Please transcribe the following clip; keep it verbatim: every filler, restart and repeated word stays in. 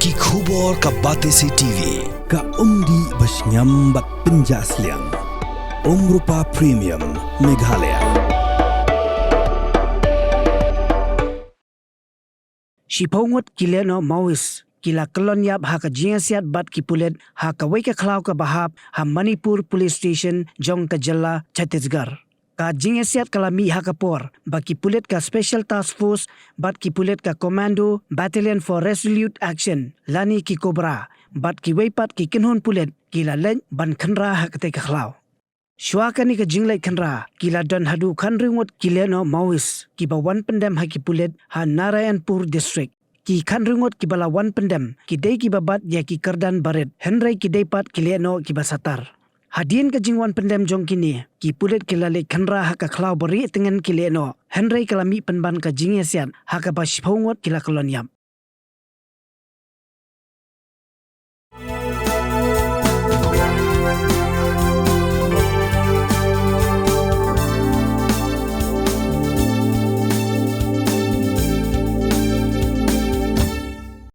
Ki khubor ka Batesi T V, ka umdih ba shngiam bad pynjah sliang. Umrupa Premium, Meghalaya. Shiphew ngut ki lehnoh Maoist ki la kyllon ïap ha ka jingïasiat bad ki pulit ha kawei ka khlaw kaba hap ha Manipur Police Station jong ka jylla Chhattisgarh. Ka jingïasiat ka la mih ha ka por ba ki pulit ka Special Task Force bad ki pulit ka Commando Battalion for Resolute Action lane ki Cobra bad kiwei pat ki kynhun pulit ki la leit ban khynra ha katei ka khlaw. Shuwa kane ka jingleit khynra ki la don haduh khathynriew ngut ki lehnoh Maoist kiba wan pyndem ha ki pulit ha Narayanpur District. Ki khathynriew ngut kiba la wan pyndem ki dei kiba bat ïa ki kyrdan barit, hynrei ki dei pat ki lehnoh kiba satar. Hadien ka jingwan pyndem jong kine, ki pulit ki la leit khynra ha ka khlaw ba rieh tyngen ki lehnoh, hynrei ka la mih pynban ka jingïasiat ha kaba shiphew ngut ki la kyllon ïap.